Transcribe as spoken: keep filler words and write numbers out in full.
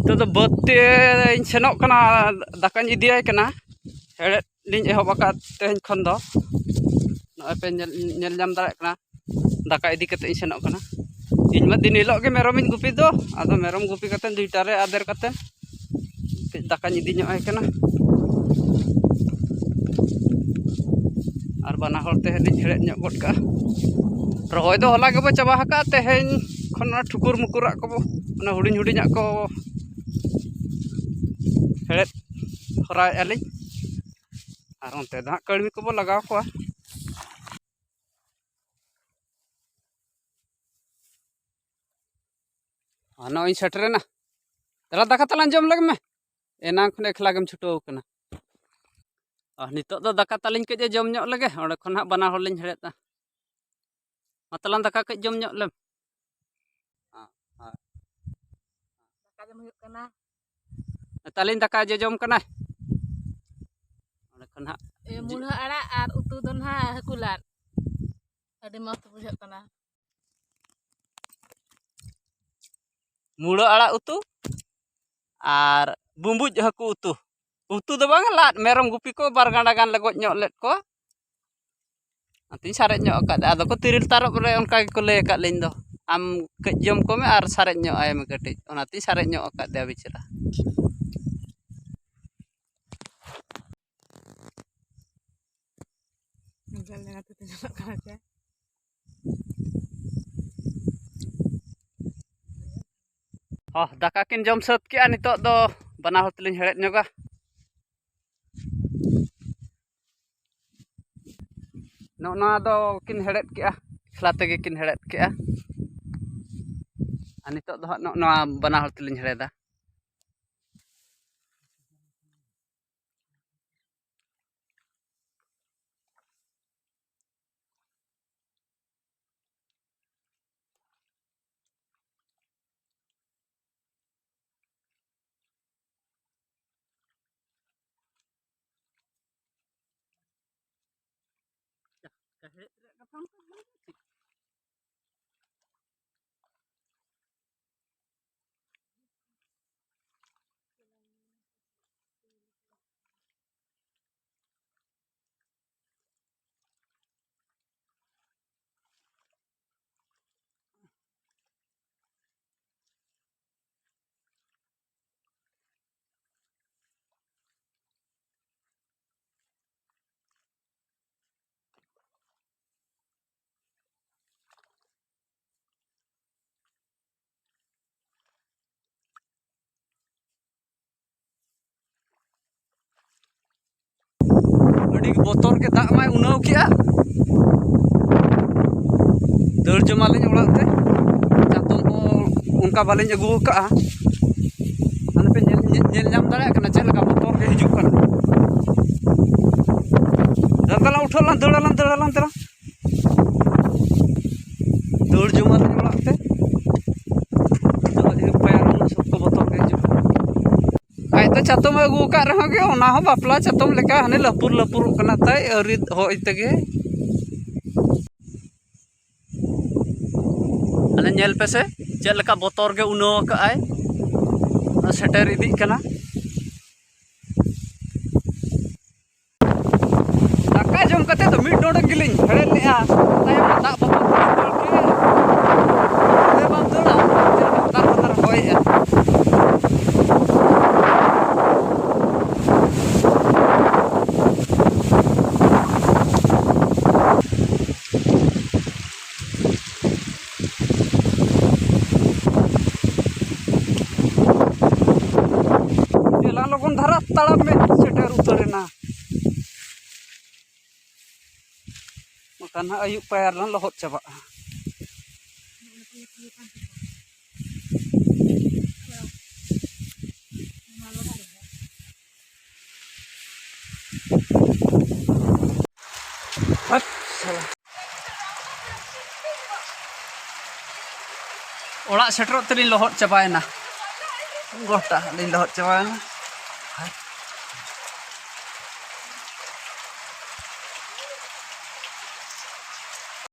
ᱱᱤᱛᱚᱜ ᱫᱚ ᱵᱟᱹᱫᱽ ᱛᱮᱧ ᱥᱮᱱᱚᱜ ᱠᱟᱱᱟ, ᱫᱟᱠᱟᱧ ᱤᱫᱤᱭᱟᱭ ᱠᱟᱱᱟ᱾ ᱦᱮᱲᱦᱮᱫ ᱞᱤᱧ ᱮᱦᱚᱵ ᱟᱠᱟᱫ ᱛᱮᱦᱮᱧ ᱠᱷᱚᱱ ᱫᱚ᱾ ᱱᱚᱜᱼᱚᱭ ᱯᱮ ᱧᱮᱞ, ᱧᱮᱞ ᱧᱟᱢ ᱫᱟᱲᱮᱭᱟᱜ ᱠᱟᱱᱟ, ᱫᱟᱠᱟ ᱤᱫᱤ ᱠᱟᱛᱮ ᱤᱧ ᱥᱮᱱᱚᱜ ᱠᱟᱱᱟ᱾ ᱤᱧ ᱢᱟ ᱫᱤᱱ ᱦᱤᱞᱳᱜ ᱜᱮ ᱢᱮᱨᱚᱢᱤᱧ ᱜᱩᱯᱤ ᱫᱚ, ᱟᱫᱚ ᱢᱮᱨᱚᱢ ᱜᱩᱯᱤ ᱠᱟᱛᱮ ᱫᱩᱭᱴᱟ ᱨᱮ ᱟᱫᱮᱨ ᱠᱟᱛᱮ ᱠᱟᱹᱡ ᱫᱟᱠᱟᱧ ᱤᱫᱤ ᱧᱚᱜ ᱟᱭ ᱠᱟᱱᱟ᱾ ᱟᱨ ᱵᱟᱱᱟ ᱦᱚᱲ ᱛᱮ ᱞᱤᱧ ᱦᱮᱲᱦᱮᱫ ᱧᱚᱜ ᱜᱚᱫ ᱠᱟᱜᱼᱟ᱾ ᱨᱚᱦᱚᱭ ᱫᱚ ᱦᱚᱞᱟ ᱜᱮᱵᱚ ᱪᱟᱵᱟ ᱟᱠᱟᱫᱼᱟ, ᱛᱮᱦᱮᱧ ᱠᱷᱚᱱ ᱚᱱᱟ ᱴᱷᱩᱠᱩᱨ ᱢᱩᱠᱩᱨᱟᱜ ᱠᱚᱵᱚ, ᱚᱱᱟ ᱦᱩᱰᱤᱧ ᱦᱩᱰᱤᱧᱟᱜ ᱠᱚ ᱦᱮᱲᱦᱮᱫ ᱦᱚᱨᱟᱭᱮᱫᱼᱟ ᱞᱤᱧ᱾ ᱟᱨ ᱚᱱᱛᱮ ᱫᱚ ᱦᱟᱸᱜ ᱠᱟᱹᱲᱢᱤ ᱠᱚᱵᱚ ᱞᱟᱜᱟᱣ ᱠᱚᱣᱟ᱾ ᱟᱨ ᱱᱚᱜᱼᱚᱭ ᱤᱧ ᱥᱮᱴᱮᱨᱮᱱᱟ᱾ ᱫᱮᱞᱟ ᱫᱟᱠᱟ ᱛᱟᱞᱟᱝ ᱡᱚᱢ ᱞᱮᱜᱮ ᱢᱮ᱾ ᱮᱱᱟᱝ ᱠᱷᱚᱱ ᱮᱠᱞᱟ ᱜᱮᱢ ᱪᱷᱩᱴᱟᱹᱣ ᱠᱟᱱᱟ᱾ ᱟᱨ ᱱᱤᱛᱚᱜ ᱫᱚ ᱫᱟᱠᱟ ᱛᱟᱞᱤᱧ ᱠᱟᱹᱡ ᱮ ᱡᱚᱢ ᱧᱚᱜ ᱞᱮᱜᱮ, ᱚᱸᱰᱮ ᱠᱷᱚᱱ ᱦᱟᱸᱜ ᱵᱟᱱᱟ ᱦᱚᱲ ᱞᱤᱧ ᱦᱮᱲᱦᱮᱫᱼᱟ᱾ ᱢᱟ ᱛᱟᱞᱟᱝ ᱫᱟᱠᱟ ᱠᱟᱹᱡ ᱡᱚᱢ ᱧᱚᱜ ᱞᱮᱢ᱾ ᱫᱟᱠᱟ ᱡᱚᱢ ᱦᱩᱭᱩᱜ ᱠᱟᱱᱟ᱾ ᱛᱟᱞᱤᱧ ᱫᱟᱠᱟ ᱡᱚᱡᱚᱢ ᱠᱟᱱᱟᱭ᱾ ᱚᱸᱰᱮ ᱠᱷᱚᱱ ᱦᱟᱸᱜ ᱮ, ᱢᱩᱞᱟᱹ ᱟᱲᱟᱜ ᱟᱨ ᱩᱛᱩ ᱫᱚ ᱱᱟᱦᱟᱜ ᱦᱟᱹᱠᱩ ᱞᱟᱫ᱾ ᱟᱹᱰᱤ ᱢᱚᱡᱽ ᱵᱩᱡᱷᱟᱹᱜ ᱠᱟᱱᱟ᱾ ᱢᱩᱞᱟᱹ ᱟᱲᱟᱜ ᱩᱛᱩ ᱟᱨ ᱵᱩᱸᱵᱩᱡ ᱦᱟᱹᱠᱩ ᱩᱛᱩ᱾ ᱩᱛᱩ ᱫᱚ ᱵᱟᱝ, ᱞᱟᱫ, ᱢᱮᱨᱚᱢ ᱜᱩᱯᱤ ᱠᱚ ᱵᱟᱨ ᱜᱟᱸᱰᱟ ᱜᱟᱱ ᱞᱮ ᱜᱚᱡ ᱧᱚᱜ ᱞᱮᱫ ᱠᱚᱣᱟ᱾ ᱚᱱᱟᱛᱤᱧ ᱥᱟᱨᱮᱡ ᱧᱚᱜ ᱟᱠᱟᱫᱼᱟ᱾ ᱟᱫᱚ ᱠᱚ ᱛᱤᱨᱤᱞ ᱛᱟᱨᱚᱵ ᱨᱮ ᱚᱱᱠᱟ ᱜᱮᱠᱚ ᱞᱟᱹᱭ ᱟᱠᱟᱫ ᱞᱤᱧ ᱫᱚ, "ᱟᱢ ᱠᱟᱹᱡ ᱡᱚᱢ ᱠᱚᱢᱮ ᱟᱨ ᱥᱟᱨᱮᱡ ᱧᱚᱜ ᱟᱭ ᱢᱮ ᱠᱟᱹᱴᱤᱡ", ᱚᱱᱟᱛᱤᱧ ᱥᱟᱨᱮᱡ ᱧᱚᱜ ᱟᱠᱟᱫᱮᱭᱟ ᱵᱮᱪᱟᱨᱟ᱾ ᱧᱮᱞ ᱞᱮᱜᱟ ᱛᱮ ᱧᱮᱞᱚᱜ ᱠᱟᱱᱟ ᱪᱮ? ᱦᱚᱸ, ᱫᱟᱠᱟ ᱠᱤᱱ ᱡᱚᱢ ᱥᱟᱹᱛ ᱠᱮᱜᱼᱟ, ᱱᱤᱛᱚᱜ ᱫᱚ ᱵᱟᱱᱟ ᱦᱚᱲ ᱛᱮᱞᱤᱧ ᱦᱮᱲᱦᱮᱫ ᱧᱚᱜᱟ᱾ ᱱᱚᱜᱼᱚ ᱱᱚᱣᱟ ᱫᱚ ᱠᱤᱱ ᱦᱮᱲᱦᱮᱫ ᱠᱮᱜᱼᱟ, ᱮᱠᱞᱟ ᱛᱮᱜᱮ ᱠᱤᱱ ᱦᱮᱲᱦᱮᱫ ᱠᱮᱜᱼᱟ᱾ ᱟᱨ ᱱᱤᱛᱚᱜ ᱫᱚ ᱦᱟᱸᱜ ᱱᱚᱜᱼᱚ ᱱᱚᱣᱟ ᱵᱟᱱᱟ ᱦᱚᱲ ᱛᱮᱞᱤᱧ ᱦᱮᱲᱦᱮᱫᱟ᱾ ᱟᱹᱰᱤ ᱵᱚᱛᱚᱨ ᱜᱮ ᱫᱟᱜ ᱢᱟᱭ ᱩᱱᱟᱹᱣ ᱠᱮᱜᱼᱟ᱾ ᱫᱟᱹᱲ ᱡᱚᱢᱟᱞᱤᱧ ᱚᱲᱟᱜ ᱛᱮ᱾ ᱪᱟᱛᱚᱢ ᱦᱚᱸ ᱚᱱᱠᱟ ᱵᱟᱹᱞᱤᱧ ᱟᱹᱜᱩ ᱟᱠᱟᱫᱼᱟ᱾ ᱢᱟᱱᱮ ᱯᱮ ᱧᱮᱞ, ᱧᱮᱞ, ᱧᱮᱞ ᱧᱟᱢ ᱫᱟᱲᱮᱭᱟᱜ ᱠᱟᱱᱟ ᱪᱮᱫ ᱞᱮᱠᱟ ᱵᱚᱛᱚᱨ ᱜᱮ ᱦᱤᱡᱩᱜ ᱠᱟᱱᱟ᱾ ᱫᱮᱞᱟ ᱩᱴᱷᱟᱹᱜ ᱞᱟᱝ, ᱫᱟᱹᱲ ᱟᱞᱟᱝ, ᱫᱟᱹᱲ ᱟᱞᱟᱝ ᱛᱮᱞᱟᱝ᱾ ᱫᱟᱹᱲ ᱡᱚᱢᱟᱞᱤᱧ ᱚᱲᱟᱜ ᱛᱮ᱾ ᱫᱟᱜ ᱦᱤᱡᱩᱜ ᱯᱟᱭᱨᱟ ᱩᱱᱟᱹᱜ ᱥᱚᱠᱛᱚ ᱵᱚᱛᱚᱨ ᱜᱮ ᱦᱤᱡᱩᱜ ᱠᱟᱱᱟ᱾ ᱟᱡ ᱫᱚ ᱪᱟᱛᱚᱢ ᱮ ᱟᱹᱜᱩ ᱟᱠᱟᱫ ᱨᱮᱦᱚᱸ ᱜᱮ, ᱚᱱᱟ ᱦᱚᱸ ᱵᱟᱯᱞᱟ ᱪᱟᱛᱚᱢ ᱞᱮᱠᱟ ᱦᱟᱱᱮ ᱞᱟᱹᱯᱩᱨ ᱞᱟᱹᱯᱩᱨᱚᱜ ᱠᱟᱱᱟ ᱛᱟᱭ, ᱟᱹᱣᱨᱤ ᱦᱚᱭ ᱛᱮᱜᱮ᱾ ᱦᱟᱱᱮ ᱧᱮᱞ ᱯᱮᱥᱮ ᱪᱮᱫ ᱞᱮᱠᱟ ᱵᱚᱛᱚᱨ ᱜᱮ ᱩᱱᱟᱹᱣ ᱟᱠᱟᱫ ᱟᱭ᱾ ᱥᱮᱴᱮᱨ ᱤᱫᱤᱜ ᱠᱟᱱᱟ᱾ ᱫᱟᱠᱟ ᱡᱚᱢ ᱠᱟᱛᱮ ᱫᱚ ᱢᱤᱫ ᱰᱚᱸᱰᱮᱠ ᱜᱮᱞᱤᱧ ᱦᱮᱲᱮᱫ ᱞᱮᱜᱼᱟ, ᱛᱟᱭᱚᱢ ᱫᱟᱜ ᱵᱚᱛᱚᱨ ᱛᱮ ᱫᱟᱹᱲ ᱠᱮᱜᱼᱟ᱾ ᱫᱟᱹᱲ ᱵᱟᱢ ᱫᱟᱹᱲᱟ, ᱪᱮᱫ ᱞᱮᱠᱟ ᱞᱟᱛᱟᱨ ᱞᱟᱛᱟᱨ ᱦᱚᱭᱮᱜᱼᱟ᱾ ᱫᱮᱞᱟ ᱞᱚᱜᱚᱱ ᱫᱷᱟᱨᱟ ᱛᱟᱲᱟᱢ ᱢᱮ, ᱥᱮᱴᱮᱨ ᱩᱛᱟᱹᱨ ᱮᱱᱟ᱾ ᱵᱟᱠᱷᱟᱱ ᱦᱟᱸᱜ ᱟᱹᱭᱩᱵ ᱯᱟᱭᱟᱨ ᱞᱟᱝ ᱞᱚᱦᱚᱫ ᱪᱟᱵᱟᱜᱼᱟ᱾ ᱦᱟᱴ, ᱥᱟᱞᱟ᱾ ᱚᱲᱟᱜ ᱥᱮᱴᱮᱨᱚᱜ ᱛᱮᱞᱤᱧ ᱞᱚᱦᱚᱫ ᱪᱟᱵᱟᱭᱮᱱᱟ᱾ ᱜᱚᱴᱟ ᱞᱤᱧ ᱞᱚᱦᱚᱫ ᱪᱟᱵᱟᱭᱮᱱᱟ᱾